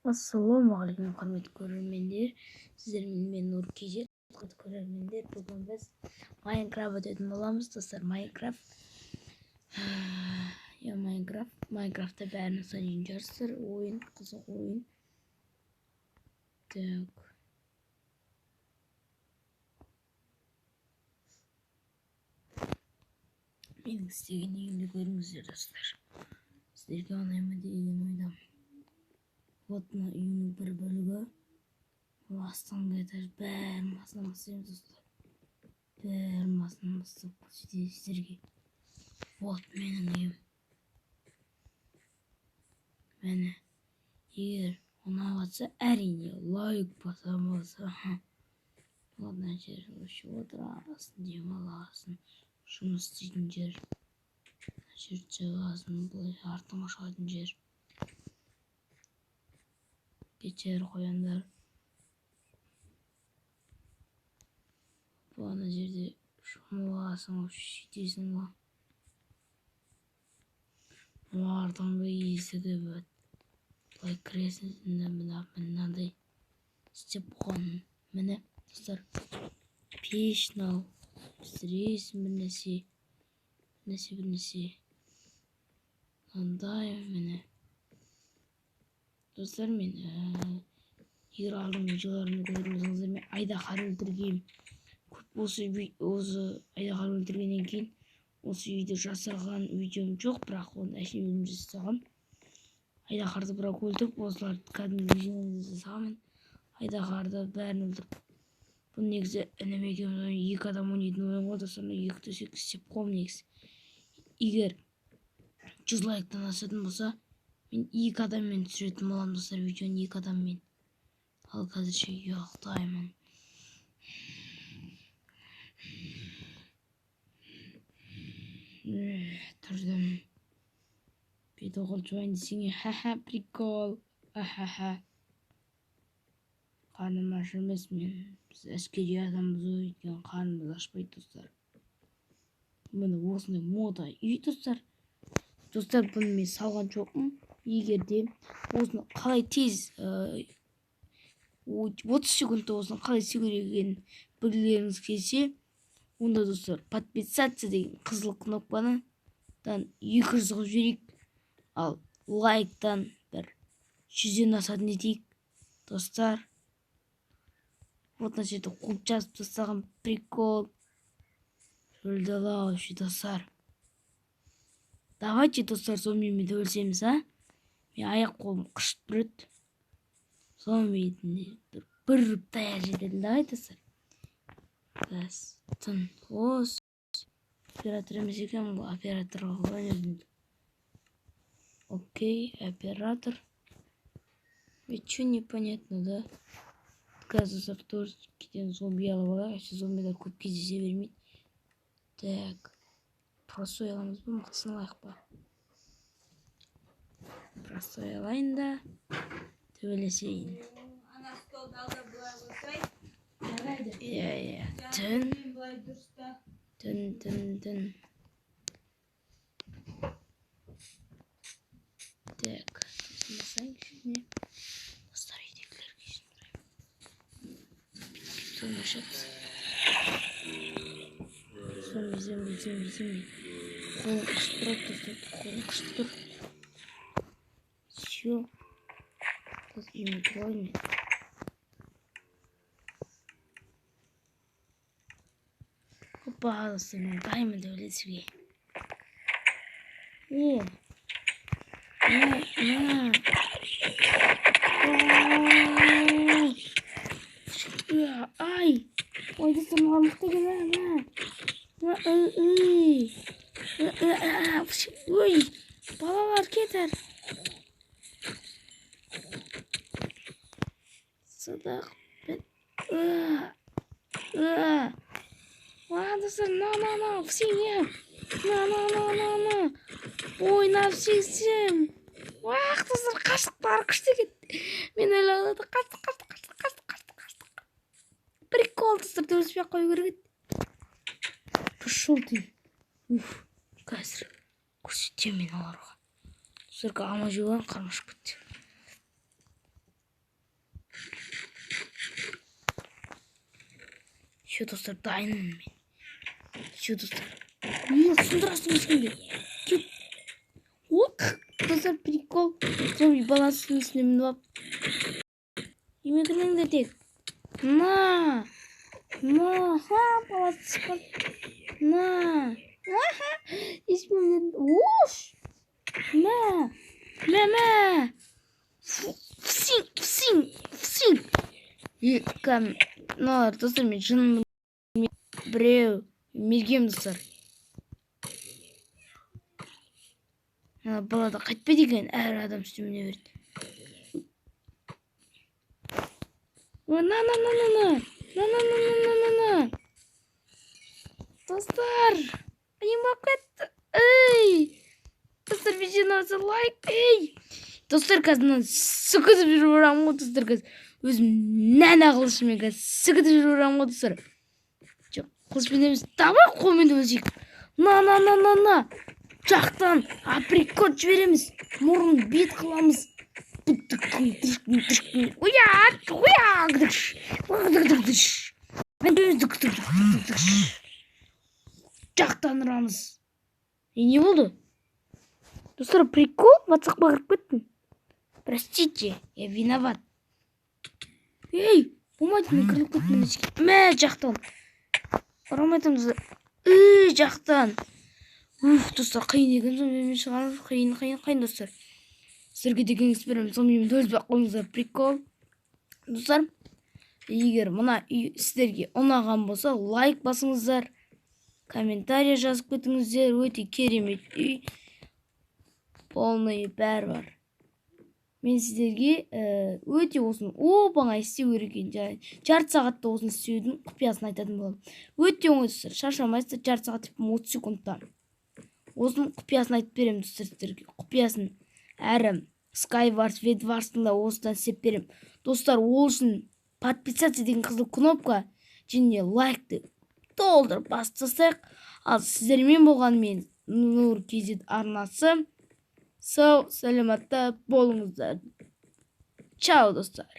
Ассалаумағалейкум, құрметті көрермендер! Сіздермен мен, Нұр KZ. Құрметті көрермендер, бүгін біз Майнкрафт өтетін боламыз, достар. Майнкрафт, иә, Майнкрафт. Майнкрафтта бәріңіз танитын шығарсыздар. Ойын қызық ойын. Так, менің істеген үйімді көріңіздер, достар. Сіздерге ұнай ма деген ойдамын. Вот мына үйімнің бір бөлігі, астыңғы этаж. Бәрін басынан бастаймыз, достар, бәрін басынан бастап көрсетейін сіздерге. Вот менің үйім, міне. Егер ұнап жатса, әрине, лайк басамыз. Вот мына жер вообще отырасың, демаласың, жұмыс істейтін жер. Мына жерді жабасың, былай артыңа шығатын жер. Кешір, қояндар. Ана жерде шомыласың, сөйтесің ғой. Артыңғы есігі, вот былай кіресің. Мына мынандай істеп қойған, міне, достар. Пеш мынау, пісіресің бір нәрсе, бір нәрсе, бір нәрсе мынандай. Міне, достар, мен егер алдыңғы видеоларымды көретін болсаңыздар, мен айдаһар өлтіргенмін көп. Осы айдаһар өлтіргеннен кейін осы үйді жасаған видеом жоқ, бірақ оны әшейін өзім жасағанмын айдаһарды. Бірақ өлтіріп, осыларды кәдімгі жасағанмын. Айдаһарды бәрін өлтіріп. Бұл негізі інім екеуміз, екі адам ойнайтын ойын ғой, достар. Екі төсек істеп қойғанмын негізі. Егер 100 лайктан асатын болса, мен екі адаммен түсіретін боламын, достар, видеоны екі адаммен. Ал қазірше ұйықтаймын. Тұрдым. Бет қол жуайын десең, ха-ха, прикол, ахаха. Қарным аш емес мен, біз әскери адамбыз ғой, өйткені қарнымыз ашпайды, достар. Міне, осындай мода үй, достар. Достар, бұны мен салған жоқпын. Егер де осыны қалай тез, 30 секундта осыны қалай істеу керек екенін білгілеріңіз келсе, онда, достар, подписаться деген қызыл кнопканы 200 қылып жіберейік, ал лайктан бір 100-ден асатын етейік, достар. Вот мына жерде қуып жазып тастаған, прикол. Шөл дала вообще, достар. Давайте, достар, зомбимен төбелесеміз. А мен аяқ қолым қышып тұр еді, зомбидің бір бір таяқ жететін. Давай, достар. Түн ос оператор емес екенмін ғой, оператор қылайын өзімді. Окей, оператор. И че, непонятно да? Қазір, достар, тоже кеткен зомби алып алайық. Вообще зомбилер көп кездесе бермейді. Так, простой аламыз ба, мықтысын алайық па? Простой алайын да, төбелесейін. Ана столды ал да, былай қойсай. Жарайды. Иә, түн. Былай дұрыс та. Түн, түн, түн. Так, сосын басайын кішкене. Достар, үйдегілер кешірім сұраймын. Зомби шығады. Зомби, зомби, зомби, зомби. Қолым қышып тұрады, достар, қолым қышып тұр. Все, қазір үйіме кіре алайын мен. Опа, достар, мен дайынмын төбелесуге. О, на, на. Ай, ой, достар, маған мықты екен. На, на, ой, ой, балалар, кетер. Садақ. Достар, на, на, на все, на, на, на, на, на. Ой, на все, всем. Уах, достар, қаштық, күшті екен. Мен ойладым, қаштық, қаштық, қаштық, қаштық, қаштық, қаштық. Прикол, достар, төбелеспей ақ қою керек еді. Пошел ты. Уф, қазір көрсетемін мен оларға. Достар, алма жеп алайын, қарным ашып кетті. Все, достар, дайынмын мен. Все, достар. Не сындырасың ешкімді? Кет. Ок, достар, прикол. Зомби баласының үстіне мініп алып. Үйіме кірмеңдер тек. На. На, ха, баласы түсіп қалды. На. Аха, ешкімнен. Ош. Мә. Мә, мә. Фсин, фсин, фсин. Кәм, мыналар, достар, мен жыным біреу мергем, достар. Ана бала да қайтпайды екен, әр адам үстіне міне береді. Ой, на, на, на, на, на. На, на, на, на, на, на, на. Достар, қиын болып кетті. Ей! Достар, видеоны лайк, ей! Достар, қазір мынаны сүкітіп жүріп ұрамын ғой, достар, қазір. Өзім нәна қылышымен қазір сүкітіп жүріп ұрамын ғой, достар. Жоқ, қылышпен емес, давай қолмен өлсек. На, на, на, на, на. Жақтан апперкот жібереміз. Мұрнын бет қыламыз. Уя, уя. Жақтан ұрамыз. И не болды? Достар, прикол, ватсапқа кіріп кеттім. Простите, я виноват. Ей, болмайды, мен кіріп кеттім мына жерге. Мә, жақтан. Ұрамай айтамын, достар. Үй, жақтан. Уф, достар, қиын екен зомбимен шығару. Қиын, қиын, қиын, достар. Сіздерге де кеңес беремін, зомбимен өлтірмей ақ қойыңыздар, прикол. Достар, егер мына үй сіздерге ұнаған болса, лайк басыңыздар, комментарий жазып кетіңіздер. Өте керемет үй. Полный бәрі бар. Мен сіздерге өте осыны оп оңай істеу керек екен. Жарты сағатта осыны істеудің құпиясын айтатын боламын. Өте оңай, достар, шаршамайсыздар, жарты сағат деп 30 секундта. Осының құпиясын айтып беремін, достар, сіздерге. Құпиясын әрі Skywars, Bedwars'тың да осыдан істеп беремін. Достар, ол үшін подписаться деген қызыл кнопка және лайкты толтырып басып тастайық. Ал сіздермен болған мен, Нұр KZ арнасы. Сау саламатта болыңыздар. Чао, достар.